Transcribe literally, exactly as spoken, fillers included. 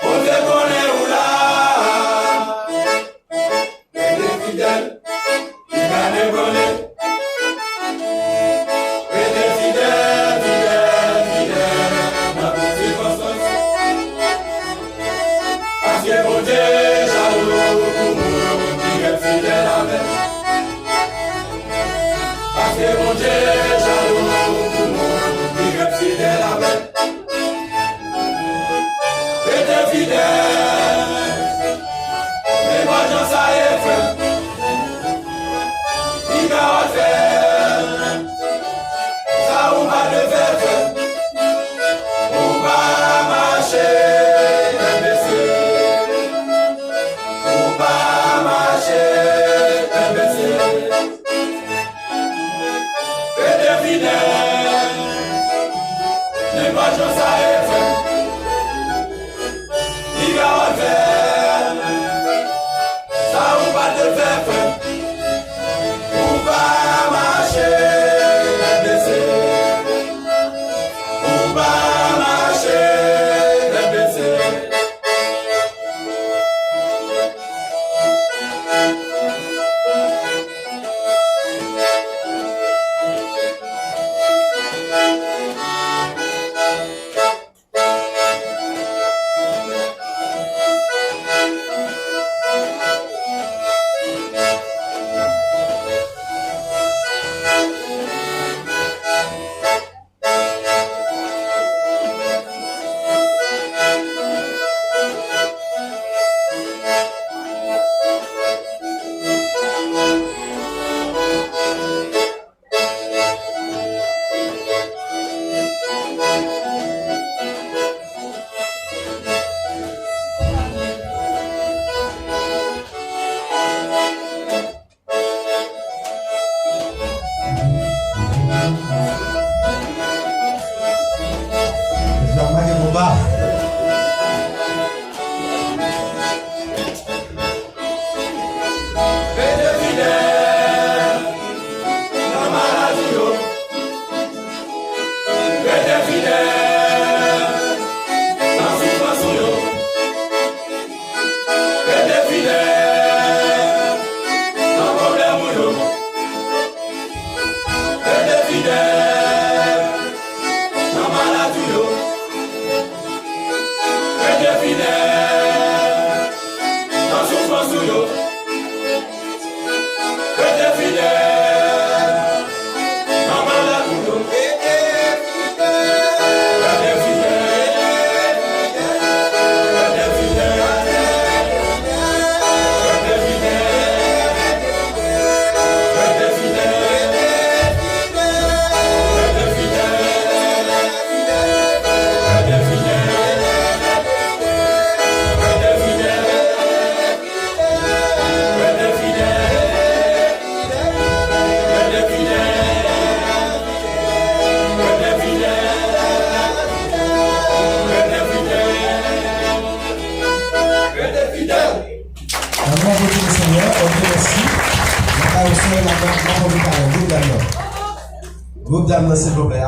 Bondye konnen ou la. Rete fidèl, li pa debòne. Rete fidèl, fidèl, fidèl, nan tout sikonstans. Paske Bondye jalou pou moun ki ret fidèl avè l. Paske Bondye jalou pou moun ki ret fidèl avè l. Rete fidèl, nenpòt jan sa ye, frè m. Piga w ap fè sa ou pa dwe fè, frè m. Ou pa mache tèt bese. Ou pa mache tèt bese. Rete fidèl, nenpòt jan sa ye, frè m. Piga w ap fè sa ou pa dwe fè, frè m. Ou pa mache tèt bese. Ou pa mache tèt bese. Rete fidèl nan maladi yo. Rete fidèl nan soufrans ou yo. Rete fidèl nan pwoblèm ou yo. Rete fidèl nan maladi yo. Rete fidèl nan soufrans ou yo. Rete fidèl nan maladi yo. Rete fidèl. Rete fidèl. Rete fidèl. Rete fidèl. An nou aplodi Lesenyè, ok, mèsi. N ap bay yon sèl, n ap, n ap anvi pale. Gwoup dam nan. Gwoup dam nan, silvouplè.